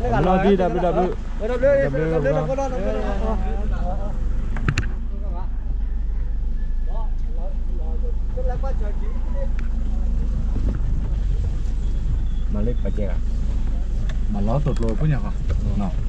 နီၢ်ဒံၣ် တၢ်ဘျုးတၢ်ဘျုး တၢ်ဘျုး မၤလၢပကဲဂၤ မၤလီၤတိာ်ကျိၤဖိညါဃီ နံၤ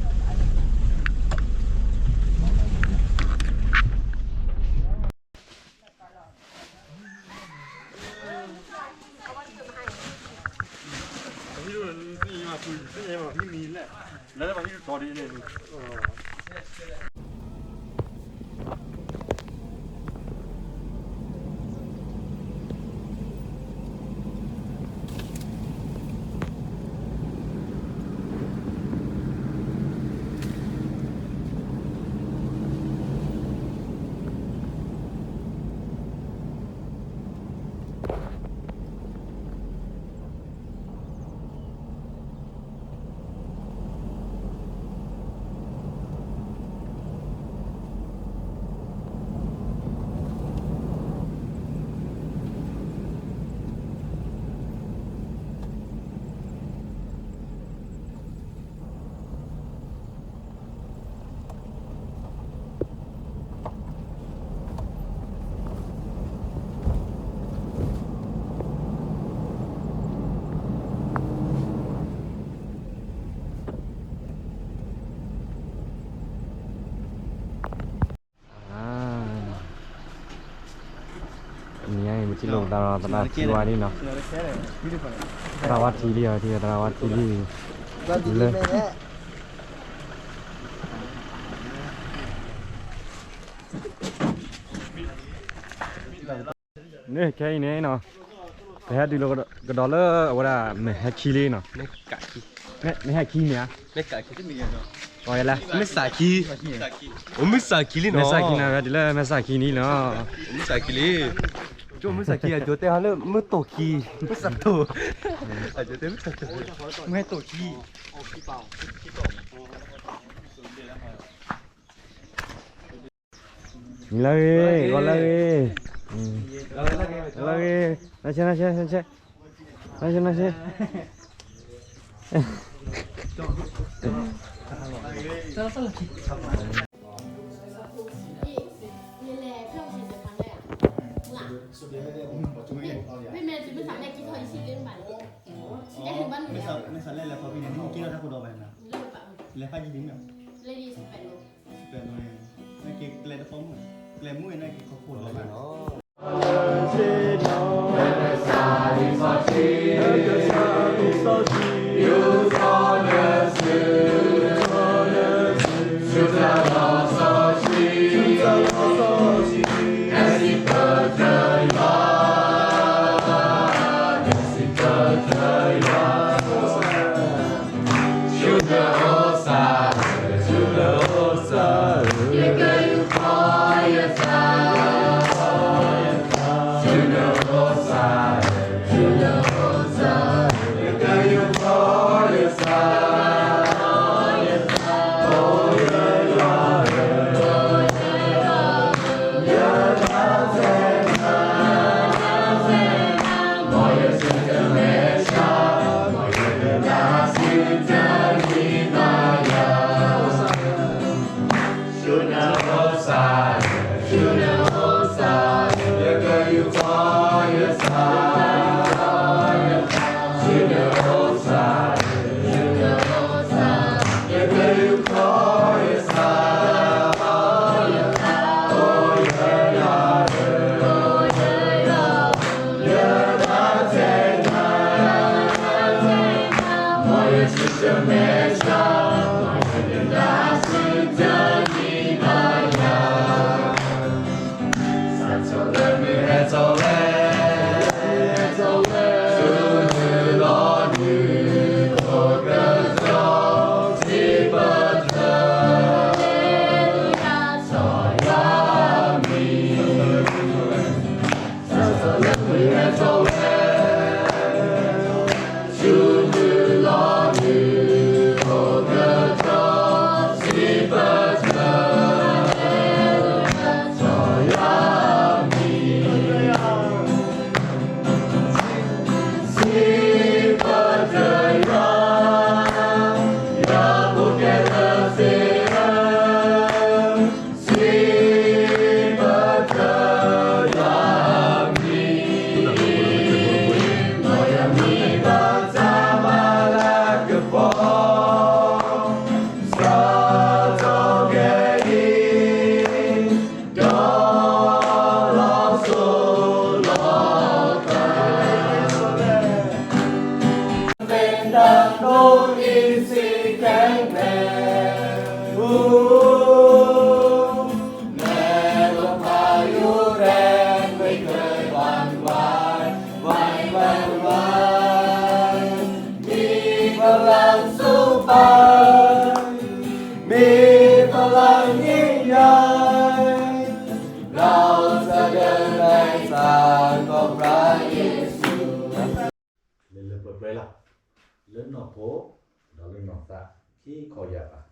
ညါအံၤ ပထံၣ်လိာ်ပသးဒီးသရၣ်ဝါထံဝါလံနီၤ, သရၣ်ဝါထံလံအီၤ ထံၣ်သရၣ်ဝါထံလံ, လၢ န့ၣ် ခဲအံၤန့ၣ်နီၤ, ပဟဲတုၤလီၤကဒီးလၢအဝဲဒၣ် မဲာ်ဟဲခံလံနီၤ, မဲာ်ဟဲခံမ့ၢ်ဧါ, မဲာ်ဟဲခံ, အိၣ်မုၢ်ဆၣ်ခံလံနီၤ, မဲာ်ဆၣ်ခံနီၤ, ပဟဲတုၤလၢမဲာ်ဆၣ်ခံန့ၣ်လီၤ, မုၢ်ဆၣ်ခံလံ, ကၠိမုၢ်ဆၣ်ခံ အကၠိတဲဟီလၢမုၢ်တိၢ်ခံ, မုၢ်ဆၣ်တိၢ်, မုၢ်တိၢ်ခံ လၢဂ့ၤ, ဂီၤလၢဂ့ၤ, လၢဂ့ၤ, နဆဲ နဆဲ နဆဲ, နဆဲ နဆဲ, လၢလၢပှဲၤပှဲၤလီၤ, လၢနီၢ်ခိ ဒီးလၢနီၢ်သး ခံခီယၢ်ဘး,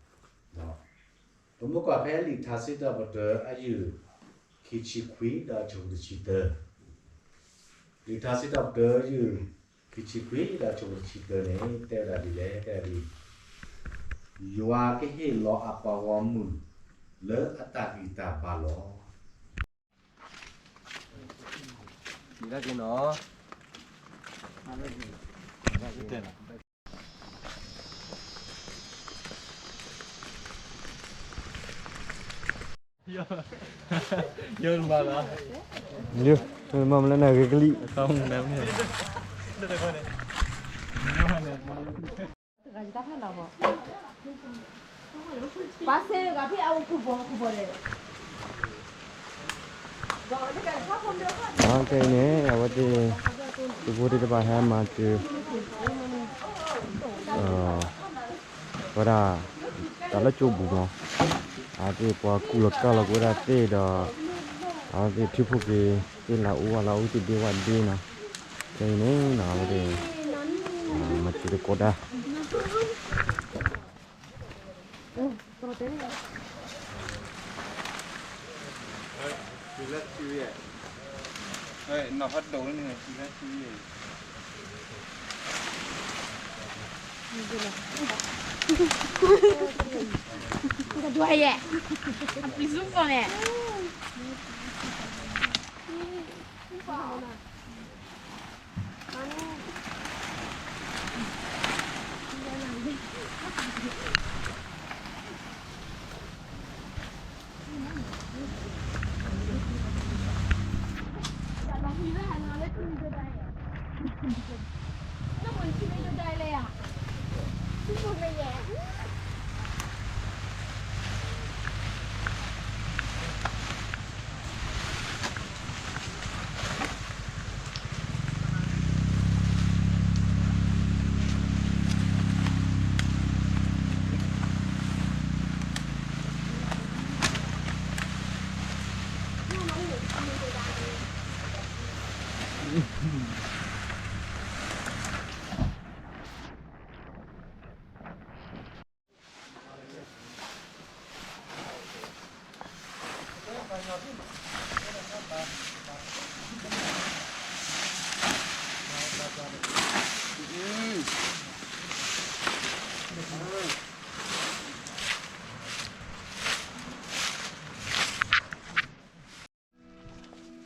ပမ့ၢ်ကွၢ်ဖဲလံာ်ထါစံးထီၣ်ပတြၢၤအယုၢ် ခံဆံခွံဒီးအဆၢဖိတဆံသၢ, လံာ်ထါစံးထီၣ်ပတြၢၤယုၢ် ခံဆံခွံဒီးအဆၢဖိတဆံသၢန့ၣ် တဲဝဲဒၣ်ဒ်လဲၣ်, တဲဝဲဒၣ်ဒ် ယွၤကဟ့ၣ်လီၤအပှၤဂီၢ်မုၢ်လၢအတၢ်ဂံၢ်တၢ်ဘါလီၤ. ယိၣ်မးလၢနဂ့ၤကလံၣ်, ခဲအံၤန့ၣ် အဝဲသ့ၣ် သုးဖိသ့ၣ်တဖၣ်ဟဲမၤစၢၤ ဝဲဒၣ် တၢ်လၢကၠိပူၤမး, အဝဲသ့ၣ်ပှၤကူၣ်လီၤကၢ်လီၤက့ၤဝဲဒၣ်သ့ၣ်ဒီး အဝဲသ့ၣ်ထုးဖှိၣ်က့ၤသ့ၣ်လၢအအိၣ်ဝဲလၢအအိၣ်သ့ၣ်ဒ့ဝဲဒ့နီၤ, ခဲအံၤန့ၣ်နီၤ အဝဲသ့ၣ် မၤစၢၤသကိးတၢ်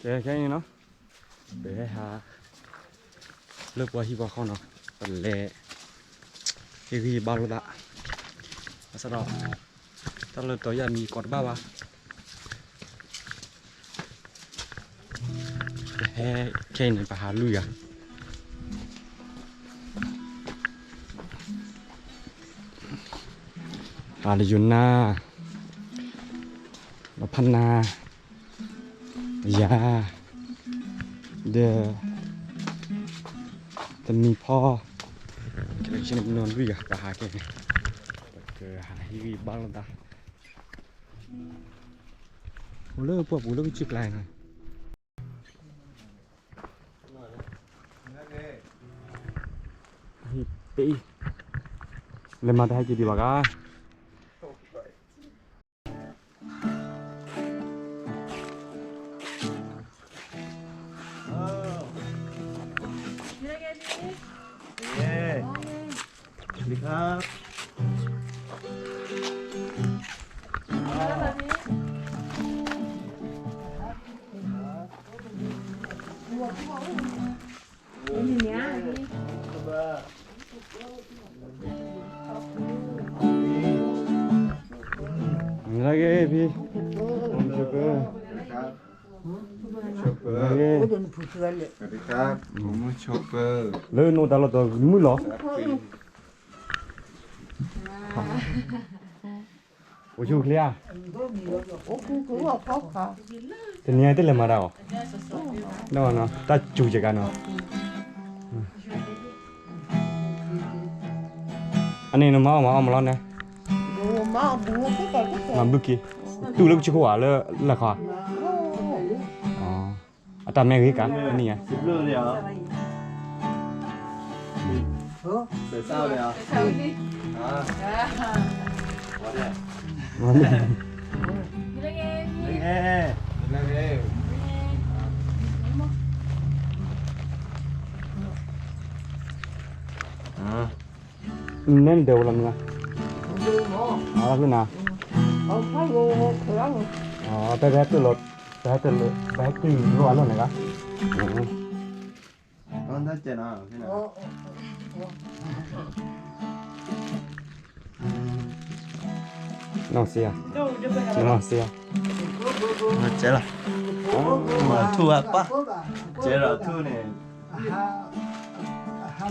ကဲ ခဲအံၤနီၤ ပဟဲဟး လၢပှၤဟံၣ်ပှၤဃီနီၤ ပလဲၤ ဟ့ၣ်ဂံၢ်ဘါလိာ်သး ဘၣ်ဆၣ်ဒီး တၢ်လၢတီၤယၢ်မံကီးတဘၣ်ဘၣ် ပဟဲခဲအံၤန့ၣ် ပဟးလွံၢ်ဂၤ ဟးလၢယိၤနါ ဒီးဖးနါ ယၤ ဒီး တမံၤဖီ ကဲလၢကဆ့န့ၣ် ပနီၢ်လွံၢ်ဂၤ ပဟးခဲန့ၣ် ပကဟးဟ့ၣ်ဂံၢ်ဘါလိာ်သး အိၣ်လၢပှၢ်ပူၤလၢကဆ့ကျါန့ၣ် ဟ့ၣ်ပ့ၤ လဲၤမၤတဟဲက့ၤဒံးဘၣ်ဂၤ สวัสดีครับ လၢက့ၤဖံ ครับ สวัสดีครับ ผมชื่อเปิ้ล လၢနအိၣ်တၢ်လီၢ်တမုာ်လီၤ အိၣ်ဆူၣ်ချ့ဧါ တနံၤအံၤတလဲၤမၤတၢ်အီၤ တၢ်စူၤကကါနီၤ အန့ၣ်နမၤအီၣ်မၤအီၣ်မးလီၤန့ၣ် မၤဘုက့ၤ တူၢ်လၢကဆံခိၣ်ဧါလၢလၢခီဧါ အ တၢ်မဲဂ့ၤကါ, နံၤဧါ, နဲဒၢးဝဲလီၤမုၢ်, အလၢနၤ, ဖဲဖဲတုၤလီၤ, ဖဲတုၤလီၤ, ဖဲတုၤလီၤအလီၢ်န့ၣ်ကါ, နီၢ်စ့ၢ်, နီၢ်စ့ၢ်, ကဲလီၤ, ထူၣ်အပၢ်, ကဲလီၤထူၣ်န့ၣ်, ပှၤ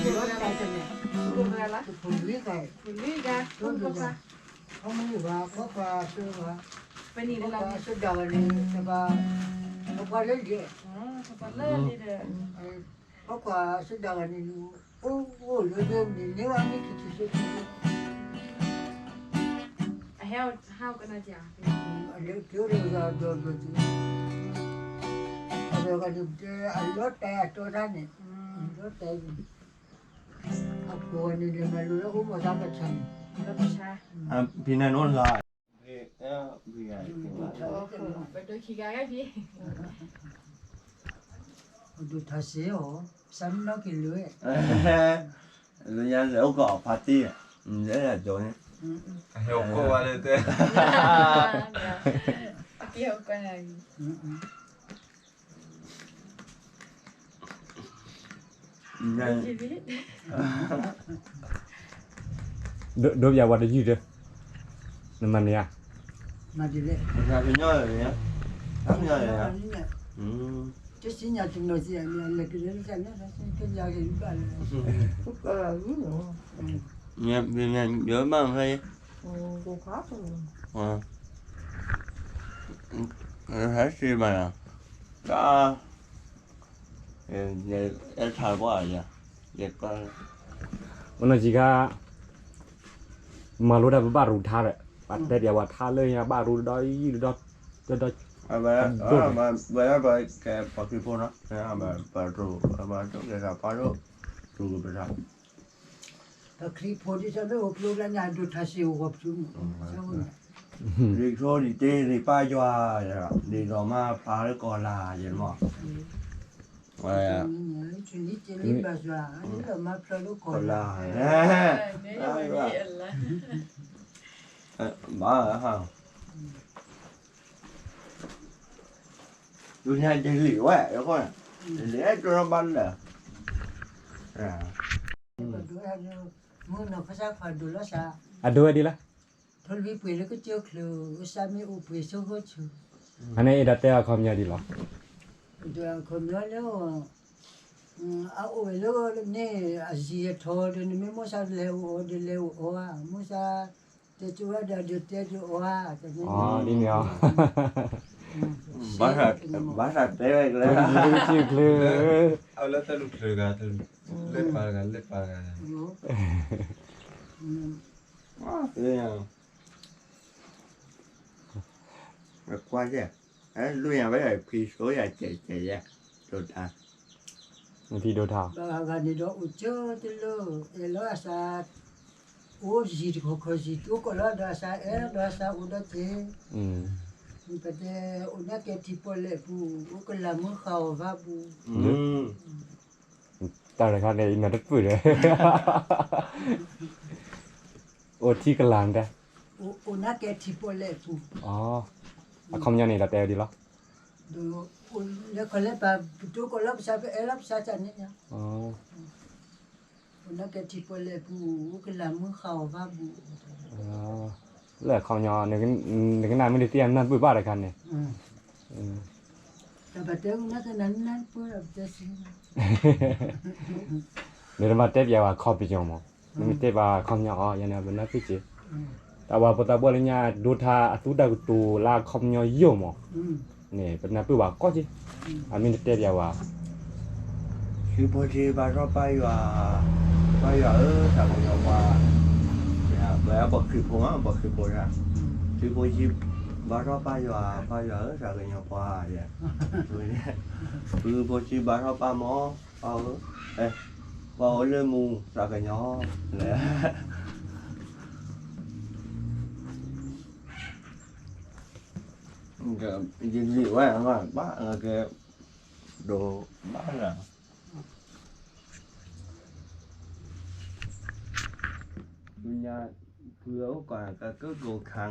လၢလံ, ပှၤလၢလံဒီး, ပှၤကွၢ်စ့ဒၣ်ဂၤန့ၣ်, အိၣ်အိၣ်လၢလၢန့ၣ် န့ၢ်ဝဲမ့ၢ်က့ၤက့ၤဆိ, အဟဲဟးကနၣ်က့ၤ, အလဲၤက့ၤအိၣ်ဒီးဒီးဒီး, အဝဲဂၤန့ၣ်တဲအလီၤတဲာ်အတီတၢ်န့ၣ်, လီၤတဲာ်, အဖိန့ၣ်လဲၤမၤလိလၢအိၣ်မီၤသးကဆါန့ၣ်, ဖံနၤနိလါ ပဒိၣ်ခံဂၤဂၤဖံ, ပဒိၣ်ထါစ့အီၤ, စးမ့ၢ်နီၢ်က့ၤလၢ, လၢညါလဲၤအိၣ်ကီးဖါတံၢ်, လဲၤဒိးန့ၣ်, ဟဲအိၣ်ကီးဝဲလၢတဲ ဒိးပျးဝဲတယုၢ်ဒီး, နမၤန့ၢ်ဧါ, မၤဒ်လဲၣ်, တသ့ၣ်ညါတနီၤစံးန့ၣ် လဲၤကလဲၤလၢတၢ်န့ၣ်, ကယၤက့ၤဘၣ်လၢ, မ့ၢ်မ့ၢ်မ့ၢ်ယမၤဖဲယဲ, ဟဲစံးဘၣ်နီၤ, တၢ် အဲၣ်ထါပှၢ်ယၤ, ယဲၢ်ကီၢ်, မနီၢ်ကံခါ, မၤလိတၢ်ပဘၣ်ရူးထါဒီး, ပတဲပျးဝဲထါလၢညါဘၣ်ရူးဒီးယုၢ်ဒီး, ဒီး, ဝဲဒၣ်ပကဲပှၤခရံာ်ဖိနီၤ, ပရူး, ပကဲပှၤရူး, ရူးကပတၢ် ပခရံာ်ဖိဒ်သိးလၢအိၣ်ကျိလၢညါ ဒိၣ်ထါစ့အိၣ်ဂီၤပစုမုၣ်, ရ့ၣ်ချိဒံးတ့ရ့ၣ်ပၢ်ယွၤ, ဒ်သိးမါဖျါလၢကီၢ်လာ်ယဲၢ်မး, ဝဲလံတလံဘၣ်စွာ, လၢမါဖျါလၢကီၢ်လာ်, ဘၣ် ဒုးညါယလံာ်ဝဲ, ယဃိန့ၣ်, လံာ်အဲၣ်ဒိးဘၣ်လၢာ်, မုၢ်နီၢ်ဖဆါခွါဒိးလီၤစၢ်, အဒိးဝဲဒ်လဲၣ်, ထီၣ်လွံၢ်ပှ့ၤလၢကစၢၢ်ချၢ, ကစၢ်မ့ၢ်အိၣ်ပှ့ၤဆိၣ်ဂိၢ်ဆူ, အန့ၣ်အဲၣ်ဒိးတဲအခီပညီဒ်လဲၣ်, အခီပညီလၢ အအိၣ်ဝဲလၢန့ၣ် အယံၤအထီဒီး နမ့ၢ်မိၢ်ဆါလဲၤအိၣ်အီၤဒီးလဲၤအိၣ်အီၤဧါ, မိၢ်ဆါတဲကၠိဝဲဒီးဒုးတဲကၠိအီၤဧါ, ဒ်န့ၣ်ဧါ, ဘၣ်ဆၣ်တဲဝဲကလဲၤ, အလၢတၢ်လူၤချၢဂၤ, လၢပၢ်တဂၤ, လၢပၢ်တဂၤ, ကွၢ်ယဲၢ်, လွံၢ်ယၤဝဲ ဖံဆိယၤကဲးကဲးယဲၢ်, ဒိးတၢ်, ဖံဒိးတၢ်, ဘၣ်ဂၤဂၤန့ၣ်ဒီးအိၣ်ကၢတလၢ, အဲၣ်လီၤအသး, အိၣ်ယံၤတခီခီယံၤ တိကိးလီၤဒီးအသး အဲၣ်လီၤအသးအိၣ်ဒီးက့ၤ, ပတဲအိၣ်နာ်ကဲထံပီၣ်လဲၣ်ပူၤ, အိၣ်ကလၤမုၢ်ဃာ်အီၤဘၣ်ပူၤ, တၢ်တခါန့ၣ် အံၤနတပၢၢ်ဒီး အိၣ်ထံကလၤတဲ, အိၣ်နာ်ကဲထံပီၣ်လဲၣ်ပူၤ, အခီပညီန့ၣ်ဒီးတဲဝဲဒ်လဲၣ်, လဲၤခီလဲၤပာ် ပတိကိးလီၤပသး ပအဲၣ်လီၤပသးန့ၣ်, အိၣ်နာ်ကဲထံပီၣ်လဲၣ်ပူၤ, အိၣ်ကလၤမုၢ်ဃာ်အီၤဘၣ်ပူၤ, လၢအခီပညီ နကနၣ်မ့ၢ်တသ့ၣ်ညါ နၢ်ပၢၢ်ဘၣ်တခါန့ၣ်, တၢ်ဘၣ်တဲဝဲနသ့ၣ်နနၢ်ပၢၢ်ဒီးပတဲစ့, နတဘၣ်တဲပျးဝဲအခီပညီမး, နမ့ၢ်တဲပှၤအခီပညီအီၤ ယၤန့ၣ် ပနၢ်ပၢၢ်က့ၤ, တၢ်ဝဲဖိသၣ်ဘီၣ်လၢညါ ဒိးထါအသူတၢ်ကတိၤလၢအခီပညီယိာ်မး, န့ၣ် ပနၢ်ပၢၢ်ဘၣ်ကီၢ်က့ၤ, အမ့ၢ်တတဲပျးဝဲ ဆံဖိဆံဘၣ်ထီၣ်ပၢ်ယွၤ, ပၢ်ယွၤဧၢ တၢ်ကညီၤပှၤ, ပှၤခရံာ်ဖိမး ပှၤခရံာ်ဖိ, ခရံာ်ဖိဆံ, ဘါထီၣ်ပၢ်ယွၤ, ပၢ်ယွၤဧၢ, သးကညီၤပှၤယဲ, ပုၢ်ဖိဆံးဘါထီၣ်ပၢ်မၢ်, ပၢ်ဧၢ, ပၢ်အိၣ်လၢမူ သးကညီၤ, လဲၣ်, ယလံၤဝဲ, ဘၣ်ကဲ, ဒိးဘၣ်လၢ ညါ, ဖုအိၣ်ကီးကကၢၢ်ကိးခါ,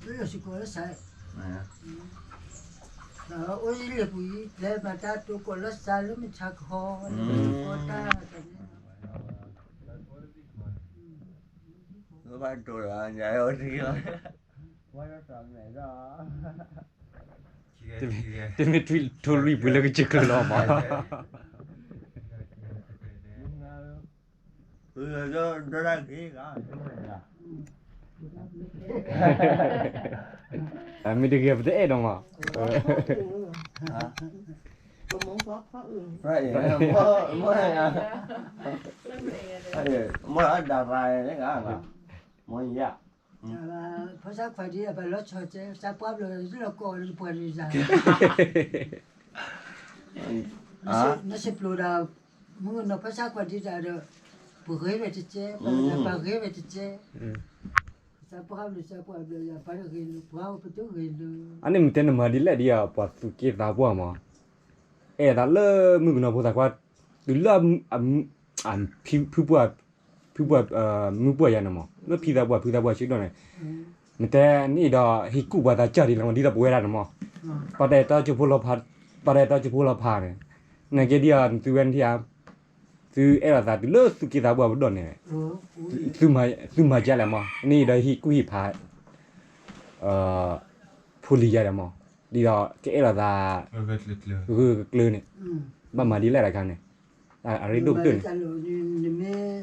လၢစကိးလၢစး, အိၣ်လၢပူၤအံၤ ကျဲမၤတၢ်တိကိးလၢစးလၢမုၢ်ဆါကဟီ, တၢ်, ဘၣ်တိၤလၢညါအိၣ်တဂ့ၤလီၤ, တမ့ၢ်ထွံၣ်ထိၣ်လွံၢ်ပှ့ၤလၢကစၢၢ်ကျၢၤလီၤမး, ဒိၣ်ဒၣ်ဂ့ၤဂၤ, မ့ၢ်တဂ့ၤပတအဲၣ်ဒိးမး, မ့ၢ်အဒၣ်ရၤန့ၣ်ဂၤ, မ့ၢ်ယၤ ဖီၣ်ဆၣ်ခွါဒ်အပှၤလီၤဆီကဲ စးပှၢ်ဘျီလီၤကိးလၢပှၤဒ်စး, နစံးပျိၤဒီး, မုၣ်ကနီၤဖီၣ်ဆၣ်ခွါဒ်တၢ်ဒီး, ပဂ့ၤဝဲတကဲ, ပဂ့ၤဝဲတကဲ, စးပှၢ်ဘျီစးပှၢ်ဘျီယၤ ပှၤတဂ့ၤလၢပှၤပတဂ့ၤလၢ, အန့ၣ်မ့ၢ်တဲနမၤဒ်လဲၣ်ဒ်အပှၤသူၣ်က့သးပှၢ်မး, အဲၣ်သးလၢမုၣ်ကနီၤဖိသၣ်ခွါ, တုၤလၢ, ဖုပှၢ်, ဖုပှၢ်, မုၢ်ပှၢ်ယၤန့ၣ်မး လၢဖံသးပှၢ်ဖုသးပှၢ်ဆံးဒိၣ်န့ၣ်, နတဲနအံၤဒီး ဟ့ၣ်ကူၣ်ပှၤသးစၢ်ဒ်လဲၣ်မး ဒ်သိးပဝဲဒၣ်န့ၣ်မး, ပှၤတၢ်အဲၣ်တီကၠိဖိလီၤဖး, ပှၤတၢ်အဲၣ်တီကၠိဖိလီၤဖးန့ၣ်, နကဲဒ်အံၤ နသုဝဲနထံၣ်ဧါ, သုအဲၣ်လိာ်သးတုၤလၢသူၣ်က့သးပှၢ်ပဒိၣ်န့ၣ်, သုမၤကလဲၣ်မး နအံၤဒီးဟ့ၣ်ကူၣ်ဟ့ၣ်ဖး ဖိလံၤယၤဒီးမး, ဒ်သိးကအဲၣ်လိာ်သး, ဂၢၢ်ကျၢၤန့ၣ်, ဘၣ်မၤဒ်လဲၣ်တခါန့ၣ်, အရ့ဒိၣ်ကတၢၢ်န့ၣ်,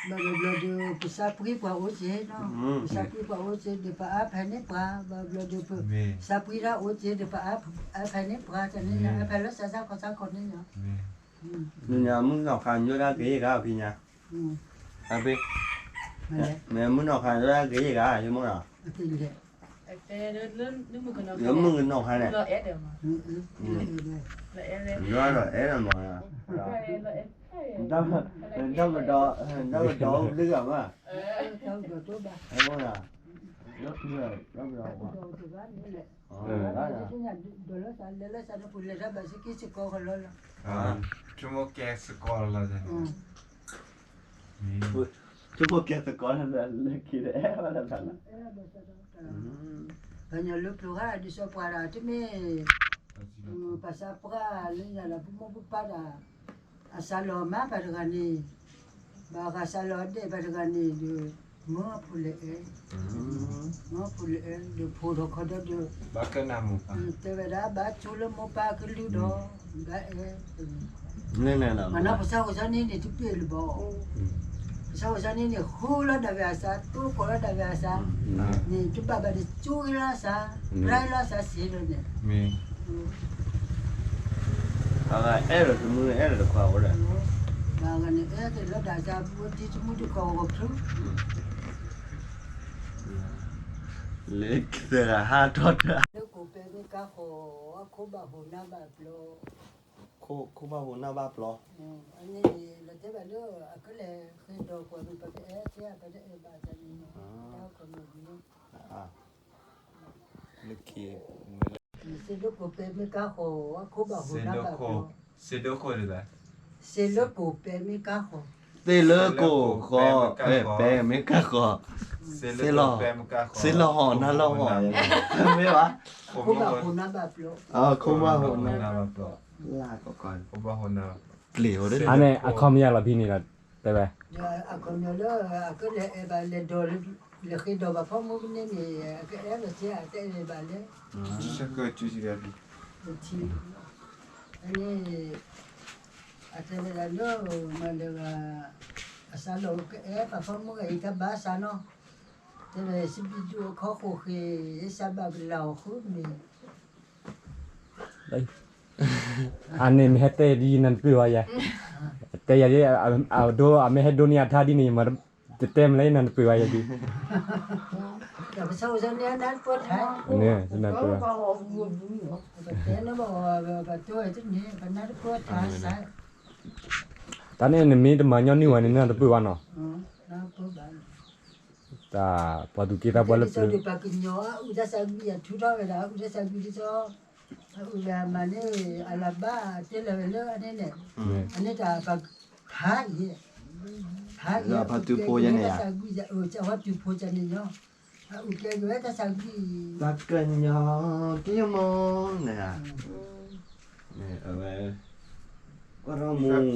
ဘၣ်ဘျီဒီး ပစးပှံပှၤအိၣ်က့ၤ, ပစးပှံပှၤအိၣ်က့ၤဒီးပအါဖဲန့ၣ်ပှၤ, ဘၣ်ဘျီဒီးပ, စးပှံတၢ်အိၣ်က့ၤဒီးပအါဖဲန့ၣ်ပှၤ, တၢ်န့ၣ်ညါအါဖဲလၢစးစးခီစးခီန့ၣ်ညါ, နညါမုၣ်ကနီၤခါညိတၢ်က့ၤဂၤဖံညါ, မ့ၢ်မုၣ်ကနီၤခါညိတၢ်က့ၤဂၤ ယမိၢ်နီၤ, ယမုၣ်ကနီၤခါန့ၣ်, ယဒီးအဲၣ်ဒိးမး, ဒီးကဒီးအိၣ်ဘျုးဂၤမး, ဒီး, ဆိကမိၣ်ကဲစကီလီၤ, ဆိကမိၣ်ကဲစကီလီၤ, ပှၤကညီလၢပျိၤဂၤဒ်စီပှၤဒီး တမ့ၢ်, ပစးပှၢ်လၢညါဒီး ပမိၢ်ပပၢ်ဒီး, အစးလီၤမးပှၤတဂၤန့ၣ်, ဘၣ်ဃးစးလီၤဒဲးပှၤတဂၤန့ၣ်ဒီး, မၢဖိလဲၤအဲၣ်, မၢဖိလဲၤအဲၣ်ဒီးဖိဒီးခီဒီးဒီး, တဲဝဲဒၣ်ဘၣ်ကၠိလၢမိၢ်ပၢ်ကလုၢ်ဒီး, ဘၣ်အဲၣ် မ့ၢ်နီၤ ပစးဝဲစၢ်န့ၣ်န့ၣ် တပ့ၢ်လၢၤဘၣ်, ပစးဝဲစၢ်န့ၣ်န့ၣ် ဃုလီၤဒၣ်ဝဲအစး တိကိးလီၤဒၣ်ဝဲအစး, န့ၣ်တဘၣ်ဘၣ်န့ၣ် ကၠိလီၤစး, ရၤလီၤစးစ့ၢ်လီၤန့ၣ်, အဲၣ်ဒိးတမုၢ်အဲၣ်ဒိးတခွါအိၣ်ဒီး, ဘၣ်ဂၤန့ၣ်အဲၣ်က့ၤလီၤဒၣ်စး ပဝဲတံၤတမုၢ်တကိးဂီၤဖျုး လၢကသရၣ်ဟးထီၣ်တၢ်, လၢကိးပဲမ့ၢ်ကါဃီ, ခိၣ်ဘၣ်ဟူးနၢ်ဘၣ်ပျီ, ခိၣ်ဘၣ်ဟူးနၢ်ဘၣ်ပျီ, အန့ၣ်လီၤတဲဘၣ်လၢ အကလဲၤဃ့ဒီးပှၤမ့ၢ်ပကအဲၣ်ကဲ ပတအဲၣ်ဘၣ်တၢ်န့ၣ်, လၢက, စ့လၢကိးပဲမ့ၢ်ကါဃီ, ခိၣ်ဘၣ်ဟူးနၢ်ဘၣ်ပျီ, စ့လၢကိးပဲမ့ၢ်ကါဃီ, စ့လၢကိးဃီ, ပဲမ့ၢ်ကါဃီ, စ့လီၤ, စ့လီၤဟီၣ်နၢ်လီၤဟီၣ်, မ့ၢ်ဘၣ်, ခိၣ်ဘၣ်ဟူးနၢ်ဘၣ်ပျီ, ခိၣ်ဘၣ်ဟူးနၢ်ဘၣ်ပျီ, အန့ၣ်အခီပညီလီၤဖဲန့ၣ်ဒီး, တဲဝဲ, အခီပညီလၢ အကလဲၤအဲၣ်ဘၣ်လဲၤဒီး, လဲၤဃ့ဒီးပှၤဖီမုၢ်ကန့ၣ်န့ၣ် အကအဲၣ်ဘၣ်စ့ အတအဲၣ်ဘၣ်လဲၣ်, အန့ၣ်, အတဲဝဲဒၣ်လၢ, မၤလၢဂၤ, အစးလီၤကအဲၣ်ပှၤဖီမုၢ်ဂၤအံၤတၢ်ဘၣ်စးနီၤ, တဲဝဲစံးဘျုးဒုးအခီဃိးဃ့, စးဘၣ်ကလၤအီၤဃုမ့ၢ် အန့ၣ်မ့ၢ်ဟဲတဲဒ်နတပၢၢ်ဘၣ်ယၤ, တဲယၤဒ်, အဒိ အမ့ၢ်ဟဲဒိးန့ၢ်အထါဒ်န့ၣ် ယမၤတတဲမလဲၣ် နတပၢၢ်ဘၣ်ယၤဒ်, န့ၣ် တၢ်န့ၣ်နမ့ၢ်တမၤညီနုၢ်ဝဲန့ၣ် နတပၢၢ်ဘၣ်နီၤ. တၢ်ပှၤသူၣ်က့သးပှၢ်လၢပျၢၤ ပှၤကညီအအုၣ်တၢ်ဆါကွံာ် အထူထီၣ်ဝဲဒၣ် အအုၣ်တၢ်ဆါကွံာ်ဒ်သိး အအုၣ်ဝဲအမၤန့ၢ် အလၤဘၣ်တဲလၢာ်ဝဲလၢအန့ၣ်န့ၣ် အန့ၣ်တၢ်ပှၤဖးအံၤ ဖးအံၤ ပှၤသူၣ်ဖိယဲန့ၣ် တၢ်ဆါကွံာ် ပှၤသူၣ်ဖိကန့ၣ်ညီ အအုၣ်ကဲက့ၤဝဲတၢ်ဆါကွံာ် တၢ်ကညီက့မီၤန့ၣ် အဝဲ ကွၢ်ထီၣ်မူ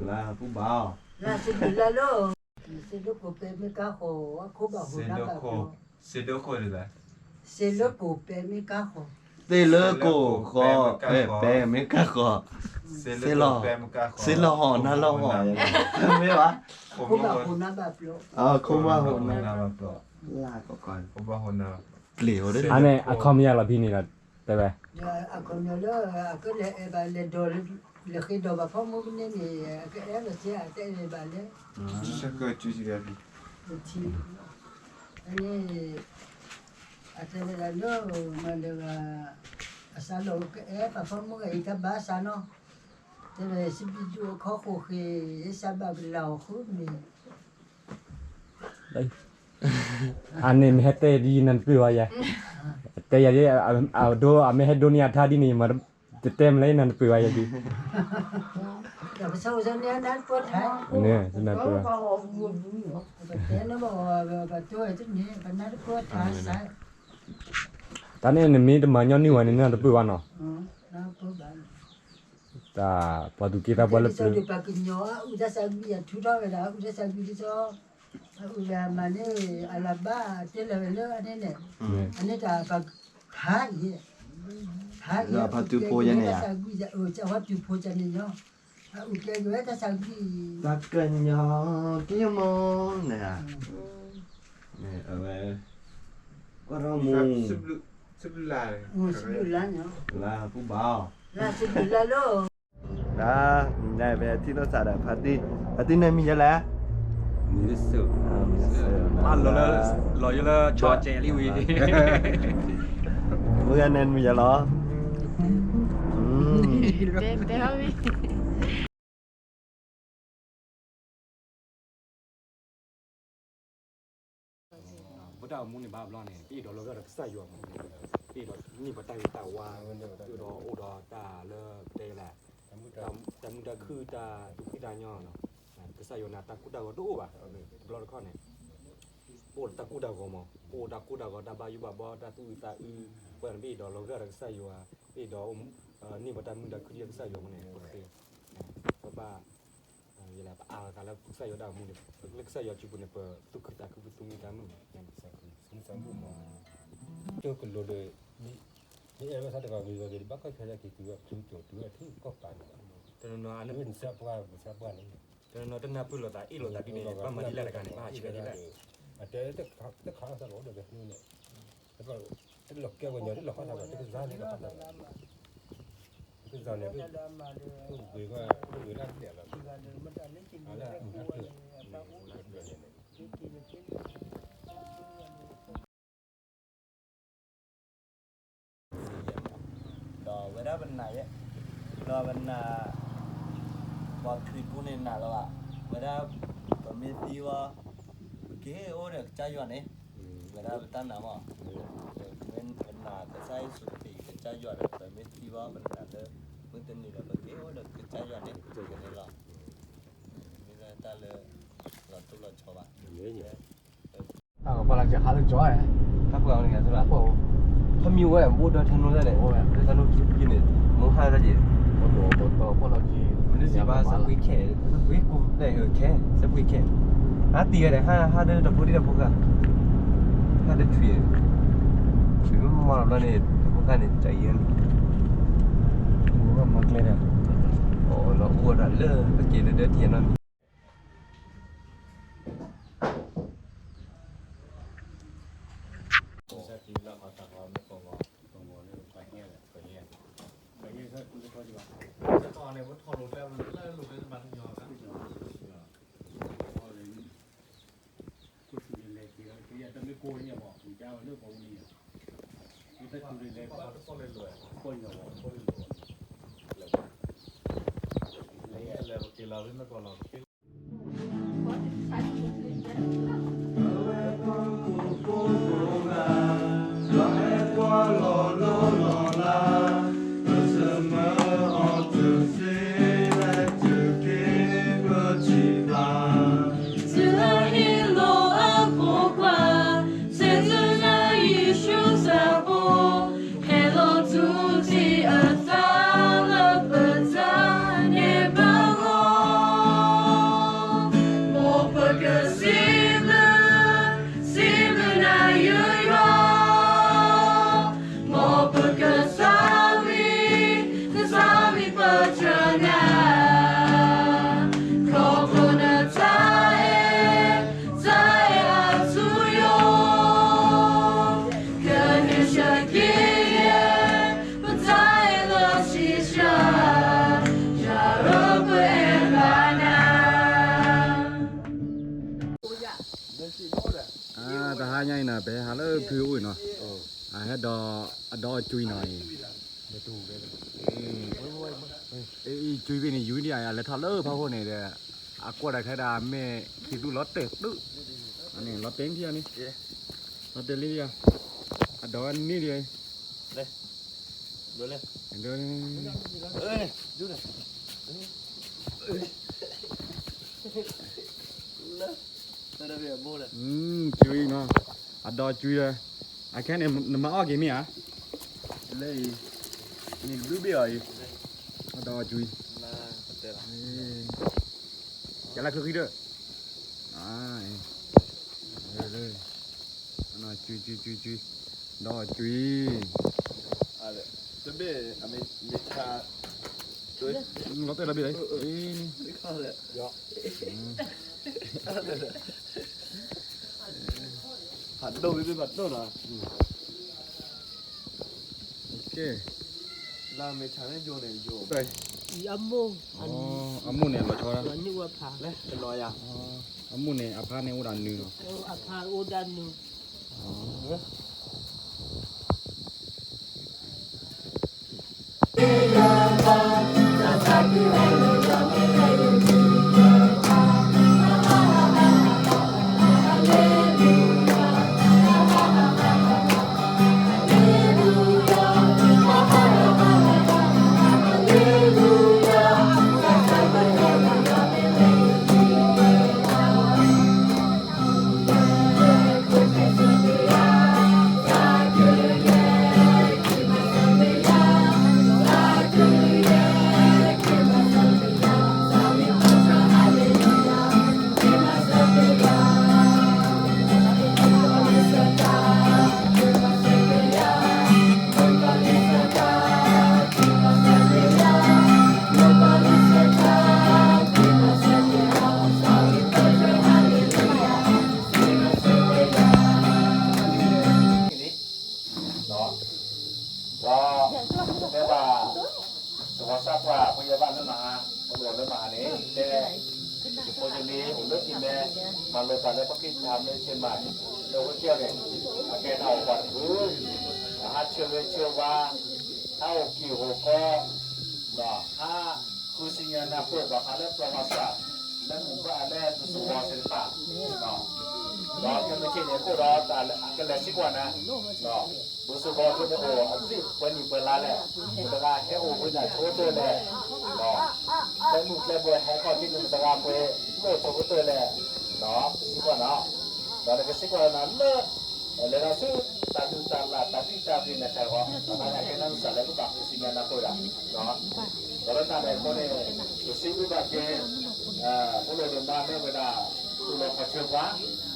လါပူၤဘၣ်အီၤ လါစဘျုးလါလီၤ စ့ဒိၣ်ကိးပဲမ့ၢ်ကါဃီၤ အခိၣ်ဘၣ်ဟူးနါဘၣ်ပျီ စ့ဒိၣ်ကိး စ့လၢကိးပဲမ့ၢ်ကါဃီၤ စ့လၢကိး ပဲမ့ၢ်ကါဃီၤ စ့လီၤ စ့လီၤဟီၣ်နါလီၤဟီၣ် မ့ၢ်ဘၣ် ခိၣ်ဘၣ်ဟူးနါဘၣ်ပျီ ခိၣ်ဘၣ်ဟူးနါဘၣ်ပျီ လါကီးကီး ကျ့ၤအိၣ်ဒ် အန့ၣ်အခီပညီလီၤဖဲန့ၣ်လီၤ တဲဝဲ အခီပညီလၢ အကလဲၤအဲၣ်ဘၣ်လဲၤဒီး လဲၤဃ့ဒီးပှၤဖီမုၢ်ကန့ၢ်န့ၣ် အကအဲၣ်လီၤစ့ အတအဲၣ်ဘၣ်လဲၣ် ထံ အန့ၣ် အတဲဝဲဒၣ်လၢ မၤလၢဂၤ အစးလီၤကအဲၣ်ပှၤဖီမုၢ်ဂၤအံၤတၢ်ဘၣ်စးနီၤ တဲဝဲစံးဘျုးဒုးအခီဃိးဃ့ ယစးဘၣ်ကလၤအီၤဃုမ့ၢ် အန့ၣ်မ့ၢ်ဟဲတဲဒ်ယနၢ်တပၢၢ်ဘၣ်ယၤ တဲယၤ အဒိ အမ့ၢ်ဟဲဒိန့ၢ်အထါဒ်န့ၣ် ယမၤတတဲမလဲၣ် ယနၢ်တပၢၢ်ဘၣ်ယၤဒ် န့ၣ် ယနၢ်တပၢၢ်ဘၣ် တၢ်န့ၣ်နမ့ၢ်တမၤညီနုၢ်ဝဲန့ၣ် နတပၢၢ်ဘၣ်နီၤ တၢ်ပှၤသူၣ်က့သးပှၢ်လၢပျၢၤ ပှၤကညီအအုၣ်တၢ်ဆါကွံာ် အထူထီၣ်ဝဲဒၣ် အအုၣ်တၢ်ဆါကွံာ်ဒ်သိး အအုၣ်ဝဲအမၤန့ၢ် အလၤဘၣ်တဲလၢာ်ဝဲလၢအန့ၣ်န့ၣ် အန့ၣ်တၢ်ပှၤဖးအံၤ ဖးအံၤ ပှၤသူၣ်ဖိယဲန့ၣ် ပှၤသူၣ်ဖိကန့ၣ်ညီ အအုၣ်ကဲက့ၤဝဲတၢ်ဆါကွံာ် တၢ်ကညီက့မီၤန့ၣ် အဝဲ ကွၢ်ထီၣ်မူ လါပူၤဘၣ်အီၤ လါစဘျုးလါလီၤ လါ နဖဲထံၣ်လိာ်သးဒီး ဖါတံၢ် ဖါတံၢ်န့ၣ်မံၤယဲလဲၣ် လီၤလၢ လီၤယိလၢ ဆီကဲးလံဝံၤ မုၢ်ဂၤန့ၣ်မံၤယဲလီၤ တဲ တဲ ပတၢ်အိၣ်မူန့ၣ်ဘၣ်ဘျီန့ၣ် ပအဲၣ်ဒိးလီၤဂာ်ဒီးကစၢ်ယွၤမး, ပအဲၣ်ဒိးန့ၢ်ပတၢ်ဂ့ၤတၢ်ဝါ, ပအဲၣ်ဒိးအိၣ်ဒီးတၢ်လၢတဲလၢ တၢ်မုာ်တၢ်ခုၣ်တၢ်သူၣ်ဖှံသးညီ, ကစၢ်ယွၤန့ၣ်တၢ်ကိၢ်တၢ်ဂီၤတအိၣ်ဘၣ်, တဘျီတခီၣ်န့ၣ် ပအိၣ်ဒီးတၢ်ကိၢ်တၢ်ဂီၤမး, ပအိၣ်တၢ်ကိၢ်တၢ်ဂီၤ တၢ်ဘၣ်ယိၣ်ဘၣ်ဘီ တၢ်သူၣ်အုးသးအုး, အဃိန့ၣ် ပအဲၣ်ဒိးလီၤဂာ်ဒီးကစၢ်ယွၤ, ပအဲၣ်ဒိး န့ၢ်ပတၢ်မုာ်တၢ်ခုၣ်ဒီးကစၢ်ယွၤအဃိန့ၣ် ပဃ့, ပဘၣ် ယလဲၤပအါလီၤသးလၢကစၢ်ယွၤဒၣ်အမူန့ၣ်, လၢကစၢ်ယွၤစုပူၤန့ၣ် ပသူၣ်ခုသးခု ပသူၣ်မံသးမုာ်မး, ကလိၤဒီး မ့ၢ်အဲၣ်ဝဲသးတဂၤဂ့ၤဂ့ၤဒီး ဘၣ်ကွၢ်ထွဲလၢက့ၤတုၤဝဲ တုၤကၠိတုၤဝဲထံကီၢ်ပၤန့ၣ်, တနီၤနီၤ ပှၤပှၢ်န့ၣ်, တနီၤနီၤတနၢ်ပၢၢ်လိာ်သး အ့ၣ်လိာ်သးဒ်န့ၣ် ဘၣ်မၤဒ်လဲၣ်တဂၤန့ၣ် ဘၣ်ဟးဆှဲးဒ်လဲၣ်, အတဲတခါအသးကအိၣ်ဒီးကန့ၣ် တလီၤကဲဝဲညီ တလီၤဃီသးဘၣ် တကစၢ်န့ၣ်လီၤဃီသးဘၣ်, တကစၢ်န့ၣ် တဂ့ၤဘၣ် တဂ့ၤဒၣ်ဒ်လဲၣ်လီၤ, အလၢအမူတၢ်ဖျၢၣ် ဒီးဝဲဒၣ်ပနာ်ယဲ, ဒီးပနာ် ပှၤခရံာ်ဖိန့ၣ်နာ်လီၤဘၣ်, ဝဲဒၣ် ပမ့ၢ်သံဝဲ ပက့ၤအိၣ်ဒီးကစၢ်ယွၤန့ၣ်, ဝဲဒၣ်ပတၢ်နာ်မး, ပနာ်ကစၢ်ယ့ၣ်ၡူးခရံာ်ကစၢ်ယွၤဒီး ပမ့ၢ်သံဝဲ ပနာ်လၢ မုၢ်တနံၤဒီး ပက့ၤအိၣ်ဒီးကစၢ်ယွၤန့ၣ် ကန့ၣ်လီၤ, မ့ၢ်လၢတၢ်လၢ လီၤတိၢ်လီၤဆီဘၣ် ပှၤလီၤကဟးလၢကၠီ, ဟးပှၤန့ၣ် ဟးပှၤ, ထီၣ်မံဝဲ ဘိၣ်ဒီးထၢနူတၢ်န့ၣ်, ထၢနူခံန့ၣ်, မိၢ်ဟါတၢ်က့ၤ, မ့ၢ်စံးဘၣ် စကွံခဲ, စကွံကိးလဲၣ်ခဲ, စကွံခဲ, ဟးတံၤဝဲဒီး ဟးဒၢတဖိဒံၣ်တဖိဃၢ်, ဟးဒၢထွံၣ်, ထွံၣ်မ့ၢ်မၤလီၤဘျီန့ၣ် တဖိဃၢ်န့ၣ် တၢ်အံၤ, မၤကျဲဒီး, အိၣ်လီၤအိၣ်ဝဲဒၣ်လၢ ပက့ၤလၢဒၢထံနီတမံၤ ပ မ့ၢ်ကိးန့ၣ်မး ပကဝဲလၢပဝဲန့ၣ်ယါ, မ့ၢ်တၢ်တူၢ်ရ့လဲၣ်, ကိးညါဝဲ, စ့ၢ်ကီးယ့ၣ်ၡူးစၢ်ဖိ, ဟဲလီၤထူတ့ၢ်အသးလၢပတၢ်န့ၢ်ဘၣ်အဂီၢ်, မ်ပကစံးဘျုး, စံးဘျုးနၤယွၤ, မ်ပကသးဝံၣ်, ကသးဝံၣ်ပတြၢၤနၤ, ခီဖျိနတၢ်အဲၣ် တၢ်အဲၣ်အထူအယိာ်, ကဟ့ၣ်ဆၢက့ၤယဲၢ် ပတၢ်အဲၣ်လၢထံဆၢ, ယၤအၢပအဲၣ်ဘၣ်နၤ. တဟါညါအံၤနီၤ ပဟဲဟးလၢဖုအိၣ်အံၤနီၤ, အဟဲဒီး အဒီအကွံနီၤအံၤ, အံၤကွံဖဲန့ၣ် ယူၤဒံးအလဲၤထီၣ်လၢဖးဖိန့ၣ်ဒီး အကွၢ်တၢ်ခဲဒၣ်မ့ၢ်ခံသူလီၤတဲာ်သု, န့ၣ်လီၤတဲာ်ထံၣ်အီၤန့ၣ်, လီၤတဲာ်လံယၤ, အဒီန့ၢ်ဒံး, ကွံနီၤ, အဒီကွံဒီး, အခဲန့ၣ် နမၤအီၣ်က့ၤမ့ၢ်ဧါ, လၢအံၤ, နဘုဘ့ၣ်အီၤအံၤ, အဒီကွံ ကလၢချၢဃံဒီး, ကွံကွံကွံကွံ, ဒီးကွံ, တဘ့ၣ်အမ့ၢ်ဆါ, လီၤတဲာ်လီၤဘ့ၣ်လီၤ, ဖးဒိၣ်ဝံၤဘ့ၣ်ဖးဒိၣ်နီၤ, လၢမ့ၢ်ဆါန့ၣ်ယိာ်န့ၣ်ယိာ်, အမိၢ်, အမိၢ်န့ၣ်လီၤဆီဒၣ်, လီၤယၤ, အမိၢ်န့ၣ်အဖါန့ၣ်အိၣ်ဒၣ်နုာ်လီၤ, အဖါအိၣ်ဒၣ်နုာ်.ဒီး, ဒီး, တဲဘၣ်, သဝီစၢ်ပှၢ် ပယီၤဘၣ်လၢမဟါ, ပလီၤလၢမဟါန့ၣ် တဲ, ယဖိယလံၤ အိၣ်လၢထံမဲ, မၤလိာ်သးလၢပှၤခရံာ်ဖိမ့ၢ်ဆ့ၣ်မး, လၢဝဲကဲန့ၣ်, အကဲတၢ်အိၣ်ပှၤတဖု, ဟးဆၢဂ့ၤဆၢဝါ, ဟးအိၣ်က့ၤအိၣ်ကီ, ဒီးဟးဃုစံၣ်ညီၣ်နၢ်ပၢၢ်ဘၣ်ဃးလၢပှၤဂီၢ်စၢ်, လၢမုၢ်ဘၣ်လၢပစိၤဝီၤသ့ၣ်တဖၣ်, ဒီးကဲမ့ၢ်ဆ့ၣ်န့ၣ်အဃိဒီး အကလဲၤစံးကွၢ်နၤ, ဒီး ပစိၤဝီၤဖိန့ၣ်အိၣ်အသ့ၣ်ပှဲၤနံၣ်ပှဲၤလါလဲၣ်, ပတဂၤဟဲအိၣ်ဝဲဒၣ်ဆိကတၢၢ်လဲၣ်, ဒီးကျဲမုၢ်ကျဲဘိဟဲခီၣ်ထံးန့ၣ် ပတဂၤပှဲၤလိၣ်ဆိကတၢၢ်လဲၣ်, ဒီးပစံးကွၢ်နၤ, ဒီးနကစံးကွၢ်နၤလၢ လဲၤဒီးဆူတၢ်ဒုးတၢ်လၢ်တၢ်ဒုၣ်တၢ်ဂ့ၤနၤခဲအံၤ, အကဲနၤကစၢ်လၢပဘၣ်ဃုစံၣ်ညီၣ်နၢ်ပၢၢ်ဒၣ်, ဒီးလၢတၢ်န့ၣ်အဃိန့ၣ်, ပစံးဘျုးဘၣ်က့ၤ ဖိလၢဒိးမၤလၢဝဲဒၣ် သူၣ်လီၤခီၣ်ဆၢပှၤ,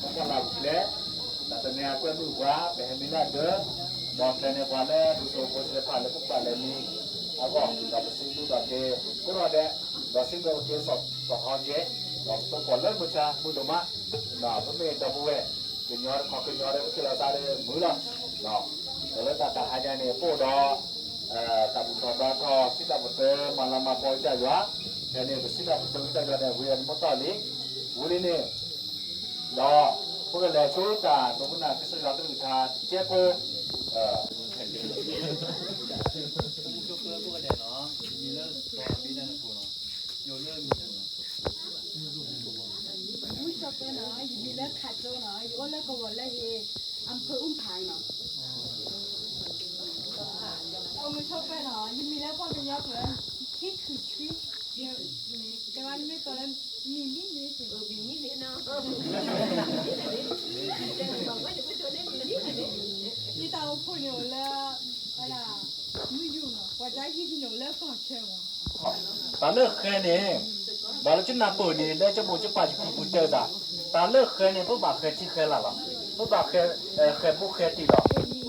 ပကွၢ်လၢ်ပကျဲ, ဒီးသန့ၤအကွဲမုာ်ပှၤ ပဟဲမံလၢအဒၢး, ဒီးကျဲန့ၣ်ပှၤလၢပစိၤဖိသ့ၣ်တဖၣ်လၢပပာ်လဲၤမံအဂီၢ်, ဒီးပစံးဘျုးဘၣ်က့ၤ ကိးနီၢ်ဒဲး, ဒီးစံးဘျုးဘၣ်က့ၤစီၤထီက့, ဒီးပသိၣ်ကီးလၢမုၢ်ဆါမုၢ်ဒိၣ်မး, ပမ့ၢ်ဒီပုၢ်ဝဲၢ် ကညီတခီကညီဒီး ပထံၣ်လိာ်သးဒီးမုာ်လီၤ, ဒီးလၢတၢ်တဟါညါန့ၣ် ပအိၣ်ဒီး တၢ်ဘူၣ်ထီၣ်ဘါထီၣ် စံးတၢ်ပတြၢၤ မၤလၤမၤကပီၤကစၢ်ယွၤ, ဖဲန့ၣ် ပစံးတၢ်ပတြၢၤကစၢ်ယွၤန့ၣ် ဝံၤအံၤတမီၢ်တီၢ်လံ, ဝံၤလံန့ၣ်, ဒီး ဖိကလဲၤဆိတၢ်ဒိကနၣ်ကစၢ်ယွၤကလုၢ်ကထါတကဲဖိ, မုၢ်ဆိဖိကလဲၤနီၤ, ယမံၤလၢစီၤဘံဒၣ်နကိၣ်နီၤ, ယအိၣ်လၢမံၤနီၤ, မုၢ်ဆိဖိနီၤ, ယမံၤလၢခးကၠိနီၤ, ယအိၣ်လၢကဝီၤလၢဟ့ အဖၢအူဖးနီၤ. မုၢ်ဆိဖိနီၤ, ယမံၤလၢပှၤကညီကျိာ် ခံခုၣ်ဆွံ, ကဲဘၣ်နမ့ၢ်ကိးလၢမံၤလံန့ၣ်, ယတၢ်အိၣ်ဖှိၣ်န့ၣ်အိၣ်လၢ ဝဲဒၣ် မုၢ်ယူၢ်နီၤ, ပှၤကဟံၣ်ဖံန့ၣ်အိၣ်လၢကီၢ်ဆၢမး. တၢ်လၢဃဲန့ၣ်, ဒီးလၢကနၢ်ပၢၢ်န့ၣ် လၢကမိၢ်ကပၢ်ယကံၢ်ပူၤတဲသး, တၢ်လၢဃဲန့ၣ် ပဘၣ်ဃဲထံဃဲလၢ်လီၤ. ပဘၣ်ဃဲ, ဃဲဘူးဃဲတံၢ်လီ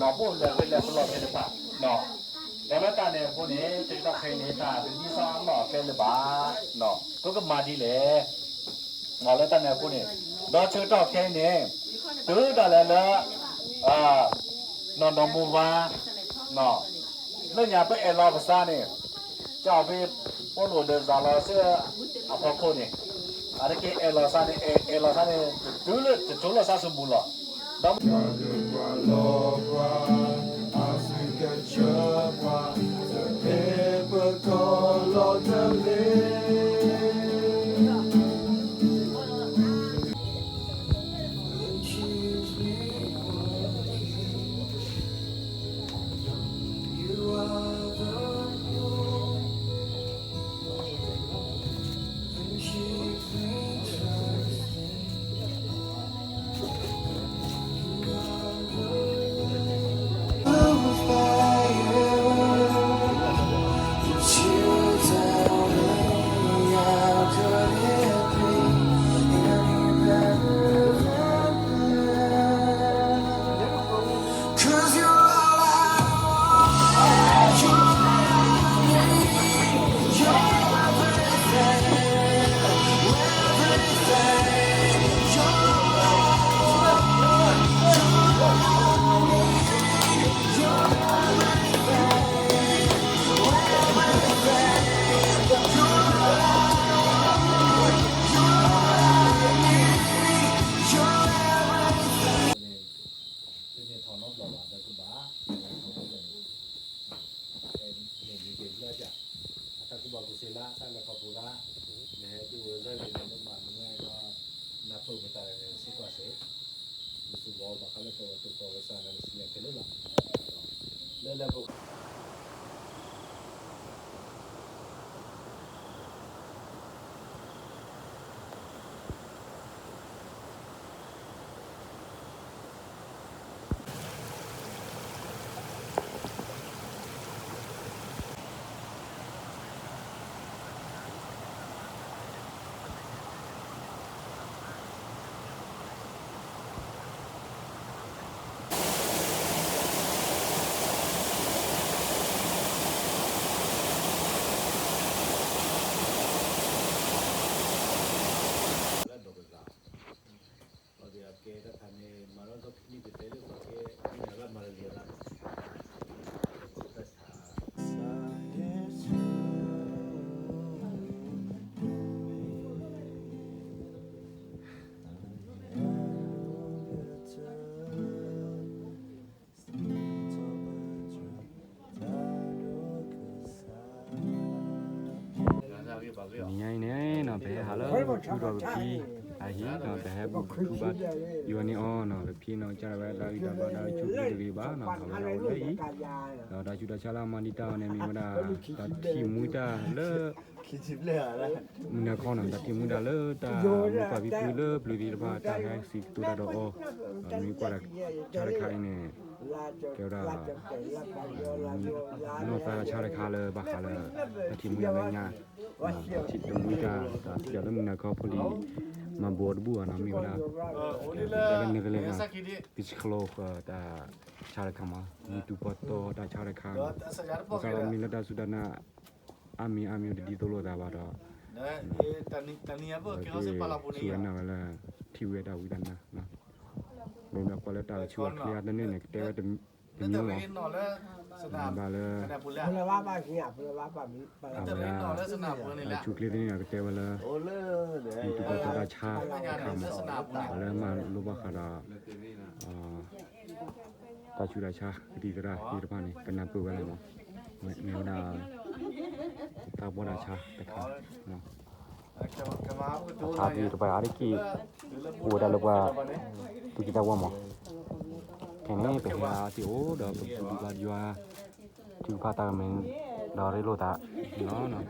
ၤ. ပအိၣ်လၢဃဲလၢပလီၢ်ဖဲတဖၣ်, ဒီးလၢတၢ်န့ၣ်အဃိန့ၣ် ဆၢကတီၢ်ခဲအံၤန့ၣ် တၢ်တဒ်သိးအလီၢ်အကျဲလၢၤဘၣ်, ပကမၤဒ်လဲၣ် လၢတၢ်န့ၣ်အဃိန့ၣ်, ဒီးဆၢကတီၢ်ခဲအံၤန့ၣ်, တုၤဒၣ်လဲာ်လၢ နီၢ်နီၢ်မိၢ်ဝါ, လၢညါပအဲၣ်လီၤပသးန့ၣ်, ကၠီဖဲ ပအိၣ်လၢဒၢးစၢ်လီၤဆၢအဖီခိၣ်န့ၣ်, အတက့ၢ်အဲၣ်လီၤသးန့ၣ်, အဲၣ်လီၤသးန့ၣ် တတုၤလၢတကၠိလီၤသးစူၤမူၤလီၤ. ဒီး န့ၣ်ထီၣ်နီတဘျီဘၣ် ဒီးကဘၣ် ထီၣ်နီတဘျီန့ၣ် န့ၣ်ဒ်က့ၤဘျၢတၢ် အတၢ်ကူၣ်ဘၣ်ကူၣ်သ့လၢ တၢ်လဲၤခီဖျိလၢ နဟဲဒ်ဝဲသၢဂ့ၤန့ၣ် နမၤနမ့ၢ်အဲၣ်ဒိး နၢ်ပၢၢ်မတၤလဲၣ်န့ၣ် စ့ၢ်ကီးစ့ၢ် နသူၣ်ဘီဘၣ်ဃးလၢပဝဲတိာ်ပဝဲစၢ်န့ၣ် နစံးယၤခဲလၢာ်လီၤ လၢလၢပ လၢဒိးကသး ပှၤကကဲတၢ်ခါန့ၣ် မၤလီၤဒီးခံနံၣ်ကတဲလၢပှၤကဲ မ့ၢ်လၢမၤလၢလံၤအသး တၢ်ဆါ နံၤညါအံၤန့ၣ်နီၤ ပဟဲဟးလၢပဖုဒီးပဖံအဟံၣ်နီၤ ပဟဲဘူၣ်ထူဘါ ယိၤန့ၢ်အီၤနီၤ ပဖံနီၤ ကၢ်လီၤဝဲတၢ်ဂံၢ်တၢ်ဘါတၢ်ဆူၣ်ဖံတဂ့ၤဘၣ်နီၤ ဟးဝဲဒၣ်အိၣ်လၢအံၤ ဒီးတၢ်ဆူးတၢ်ဆါလၢအမၤဒံးတၢ်အီၤန့ၣ် မ့ၢ်ဝဲဒၣ် တၢ်ထံၣ်မှံတၢ်လၢ မုၢ်နၤခီနီၤ တၢ်ထံၣ်မှံတၢ်လၢတၢ်မူပှၢ်ဖံဖုလၢပျုၤသ့ၣ်တဖၣ် တၢ်ဟဲစံးကတိၤတၢ်ဒီးအီၤ မ့ၢ်ကွၢ်တၢ်ဆါတခါအံၤန့ၣ် ကဲဝဲဒၣ် နီၢ်သးတၢ်ဆါတခါလၢဘၣ်ဃးလၢ တၢ်ထံၣ်မှံတၢ်လၢညါ ထံၣ်တမှံတၢ် တၢ်ထံၣ်တၢ်လၢမုၢ်နၤခီဖိလံၤ မၤဘိးတဘူၣ်အီၤနီၤ မ့ၢ်ဝဲဒၣ် တၢ်လၢနကလဲၤ ကဆှီဃီတၢ်ဆါတခါမး မုၢ်တူၢ်ပီၢ်တီတၢ်ဆါတခါ ဘၣ်ဆၣ်ဒီးမ့ၢ်လၢတၢ်စူၢ်တၢ်နာ် အါမံၤအါမံၤတဒ်သိးလိာ်သးဘၣ်ဒီး တၢ်နံၤအံၤ ပကဲစ့ၢ်ပာ်လီၤပူၤန့ၣ် စူၢ်ဝဲနာ်ဝဲလၢ ထံၣ်ဝဲတၢ်ဝံတၢ်နါ မ့ၢ်ဒီးကွၢ်လၢတၢ်ဆူၣ်အချ့အါတန့ၢ်န့ၣ် ကတဲဝဲတ မ့ၢ်မ့ၢ်လီၤ, ဘၣ်လၢ အဝဲဒၣ် ဆူၣ်ချ့သ့ၣ်န့ၣ် ကတဲဝဲလၢ မ့ၢ်တူၢ်ဘၣ်ထီၣ်တၢ်ဆါတခါမး, ပှၤလၢမၤလိဘၣ်ဃးဒီး တၢ်ဆူးတၢ်ဆါ ကသံၣ်သရၣ်သ့ၣ်တဖၣ်န့ၣ် ကနၢ်ပၢၢ်ဝဲလီၤမး, မ့ၢ်ဝဲဒၣ် တၢ်ဘှီတၢ်ဆါတခါ, တၢ်ဆါသ့ၣ်တဖၣ်အါတက့ၢ် အိၣ်ဝဲဒၣ်လၢပှၤ သူၣ်က့သးပှၢ်မး, ခဲန့ၣ် ပဟဲအါတ့ၢ်အိၣ်ဒီးပဒုးဘၣ်ယွၤ ထုကဖၣ်တၢ်ကမံၤ ဒီးရ့လိာ်သးလီၤ.